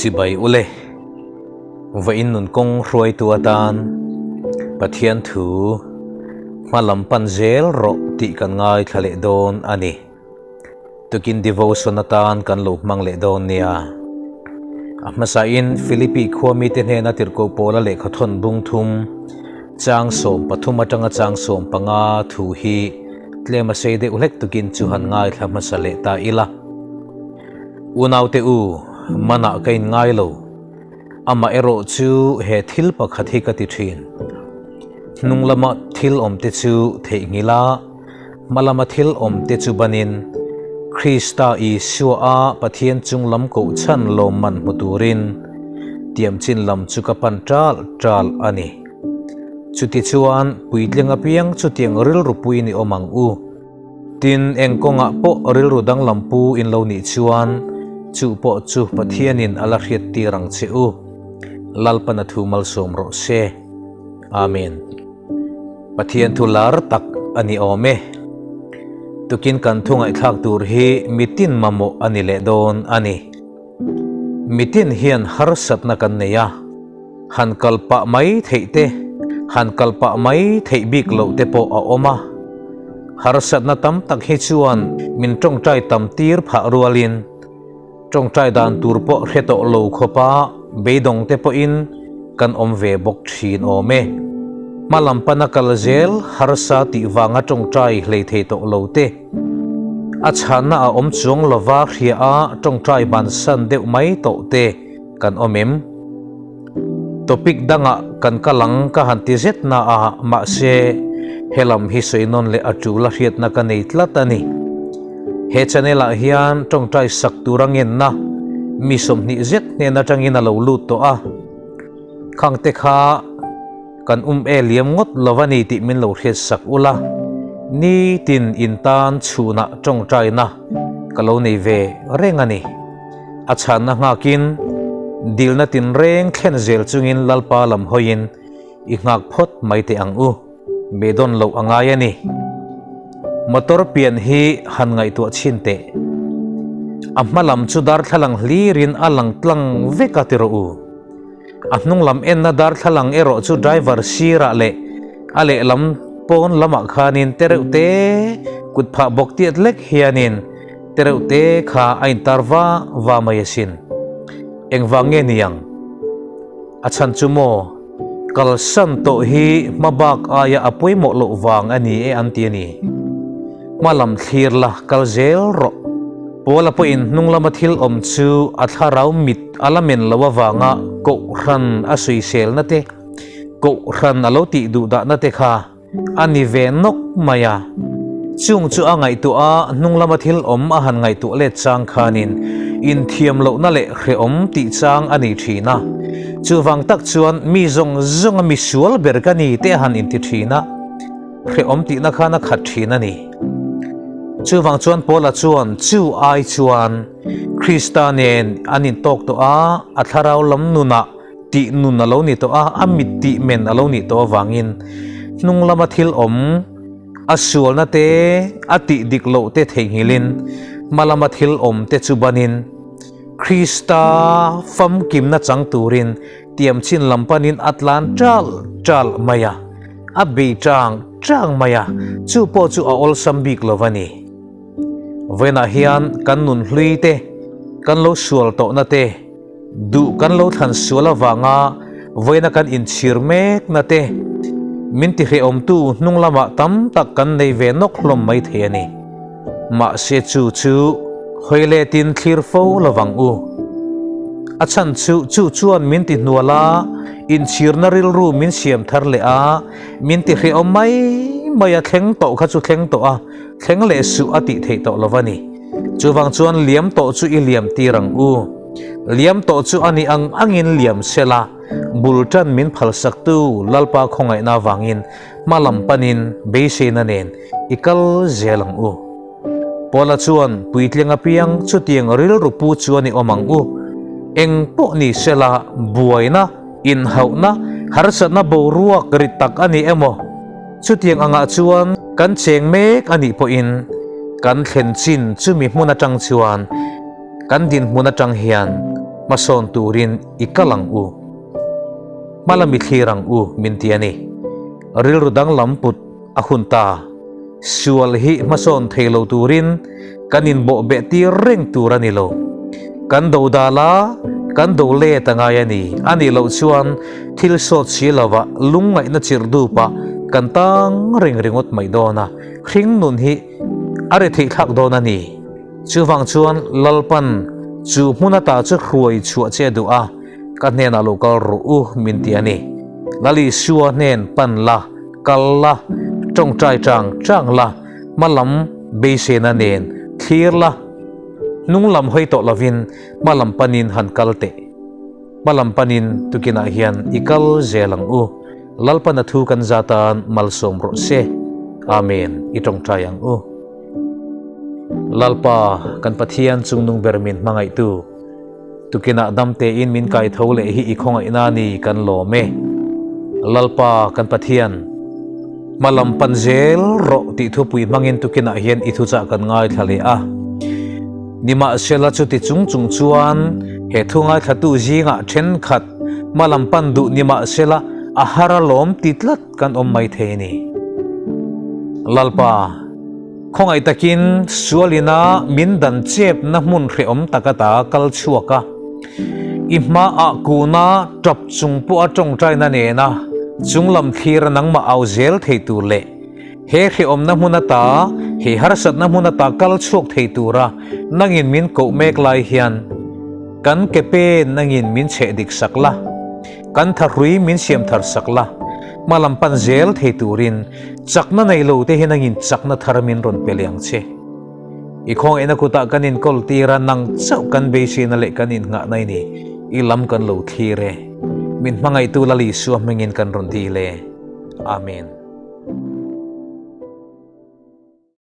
Chibai ule, vawiin nun kawng hruaitu atan Pathian thu hma lam pan zel rawh tih kan ngaithla leh dawn a ni. Tukin devotion atan kan lo hmang leh dawn nia. A hmasain Philippi khua mite hnena tirhkoh pawla lehkha thawn bung thum chang 13 atanga chang 15 thu hi tlem a sei deuh hlek tukin chu han ngaithla hmasa leh ta ila. Unaute u, manah ka in ngai lo. Amaherawh chu he thil pakhat hi ka ti thin. Hnung lama thil awmte chu theihnghilh a, Hma lama thil awmte chu banin, Krista Isua a Pathian chung lam kohchhan lawmman hmu turin tiamchin lam chu ka pan ṭal ṭal a ni. Chutichuan, puitling apiang chutiang rilru puiin i awm ang u. Tin, eng kawngah pawh rilru danglam pu in lo nih chuan, chu pawh chu Pathianin a la hriattir ang che u. Lalpan a thu malsawm rawh se. Amen. Pathian thu lar tak a ni awm e. Tukin kan thu ngaihthlak tur hi mitin mamawh a ni leh dawn a ni. Mitin hian harsatna kan nei a, han kal pah mai theih te, han kal pah mai theih bik loh te pawh a awm a. Harsatna tam tak hi chuan min tawngtai tam tir phah rualin, Tawngtai dan tur pawh hre tawh lo khawpa beidawng te pawhin kan awm ve bawk thin awm e. Hma lam pana kal zel harsa tih vanga tawngtai hlei thei tawh lo te. A chhanna a awm chuang lova hria a tawngtai bansan deuh mai tawh te kan awm em? Topic dangah kan kal ang ka han ti zet na a mahse helam hi sawi nawn leh a tul a hriatna ka nei tlat a ni. He channel ah hian tawngtai sak tur a ngenna mi 20 zet hnen atangin a lo lut tawh a, khangte kha kan um e liam ngawt lo a ni tih min lo hriat sak ula, nitin in tan chhunah tawngtaina ka lo nei ve reng a ni. A chhanna nghakin dilna tinreng thlen zel chungin Lalpa lam hawiin i nghak phawt mai teh ang u, beidawn loh a ngai a ni. Motor pian hi han ngaihtuah chhin teh. A hma lam chu darthlalang hlirin a lang tlang vek a ti rawh u. A hnung lam enna darthlalang erawh chu driver sirah leh a lehlam pawn lamah khanin tereuh te kut phah bawk tiat lek hianin tereuh te kha a intar va va mai asin. Engvang nge niang? A chhan chu maw, kalsan tawh hi hma bak aia a pawimawh loh vang a ni e an ti a ni. Hma lam thlir la kal zel rawh. Paula pawhin hnung lama thil awm chu a thlarau mit a la men lo avanga kohhran a sawiselna te, kohhran a lo tih duh dahna te kha A ni ve nawk mai a. Chung chu a ngaihtuah a, hnung lama thil awm a han ngaihtuah let chang khanin inthiam lohna leh hrehawm tih chang a nei thin a. Chuvang tak chuan mi zawng zawnga mi sual ber ka ni te a han inti thin a, hrehawm tihna khan a khat thin a ni. Chuvang chuan Paula chuan chu ai chuan Krista nen an intawk tawh a, a thlarau lam nunah Tih nun a lo ni tawh a, a mit tih men a lo nih tawh avangin hnung lama thil awm, a sualna te, a tih dik loh te theihnghilhin hma lama thil awm te chu banin Krista famkimna chang turin tiamchin lam panin a tlan ṭal ṭal mai a, a bei ṭang ṭang mai a, chu pawh chu a awlsam bik lo a ni. Vawiinah hian kan nun hlui te, kan lo sual tawhna te, Duh kan lo thlan sual avanga vawiina kan inchhir mekna te min tihrehawmtu hnung lamah tam tak kan nei ve nawk hlawm mai thei a ni. Mahse chu chu hawi letin thlir fo lovang u. A chhan chu chu chuan min tihnual a, inchhirna rilru min siam thar leh a, min tihrehawm mai mai a, thleng tawh kha chu thleng tawh a, thleng leh suh a tih theih tawh lo a ni. Chuvang chuan liam tawh chu i liam tir ang u. Liam tawh chu a nih ang angin liam se la, bul tan min phalsaktu Lalpa khawngaihna avangin hma lam panin beiseina nen i kal zel ang u. Paula chuan puitling apiang chutiang rilru pu chuan i awm ang u. Eng pawh ni se la, buaina, inhauhna, harsatna boruak rit tak a ni emaw, Chutiang angah chuan kan cheng mek a nih pawhin kan thlen chin chumi hmun atang chuan kan dinhmun atang hian Hmasawn turin i kal ang u. Hmalam i thlir ang u min ti a ni. Rilru danglam put a hun ta. Sual hi hmasawn thei lo turin kan inbawhbeh tir reng tur a ni lo. Kan do dal a, kan do let a ngai a ni. A nih loh chuan thil sawt si lova lungngaihna chirh dupah kan tang reng ringawt mai dawn a, hring nun hi a ri theih thlak dawn a ni. Chuvang chuan Lalpan chu hmun ata chu hruai chhuah che a duh a, ka hnenah lo kal rawh u min ti a ni. Lal Isua hnen pan la, kal la, tawngtai chang chang la, hma lam beiseina nen thlir la, hnung lam hawi tawh lovin hma lam panin han kal teh. Hma lam panin tukinah hian i kal zel ang u. Lalpan a thu kan za tan malsawm rawh se. Amen. I tawngtai ang u. Lalpa, kan Pathian chungnung ber min hmangaihtu, tukinah dam tein min kai tho leh hi i khawngaihna ni kan lawm e. Lalpa, kan Pathian, hmalam pan zel rawh tih thupui hmangin tukinah hian i thuchah kan ngaithla leh a. Nimahsela chuti chung chung chuan he thu ngaithlatu zingah thenkhat hmalam pan duh nimahsela a har alawm ti tlat kan awm mai thei a ni. Lalpa, khawngaih takin sualina min dan chepna hmun hrehawm tak ata kal chhuak a, i hmaah kuna tap chung pawha tawngtaina nena chunglam thlira nangmah au zel thei tur leh he hrehawmna hmun ata, he harsatna hmun ata kal chhuak thei tura nangin min koh mek lai hian kan ke pen nangin min chheh dik sak la. Kan thahrui min siam thar sak la, hma lam pan zel thei turin chakna nei lo te hi nangin chakna thar min rawn pe leh ang che. I khawngaihna kutah kan inkawl tir a, nang chauh kan beiseina leh kan innghahna i ni, i lam kan lo thlir e. Min hmangaihtu Lal Isua hmingin kan rawn dil e. Amen.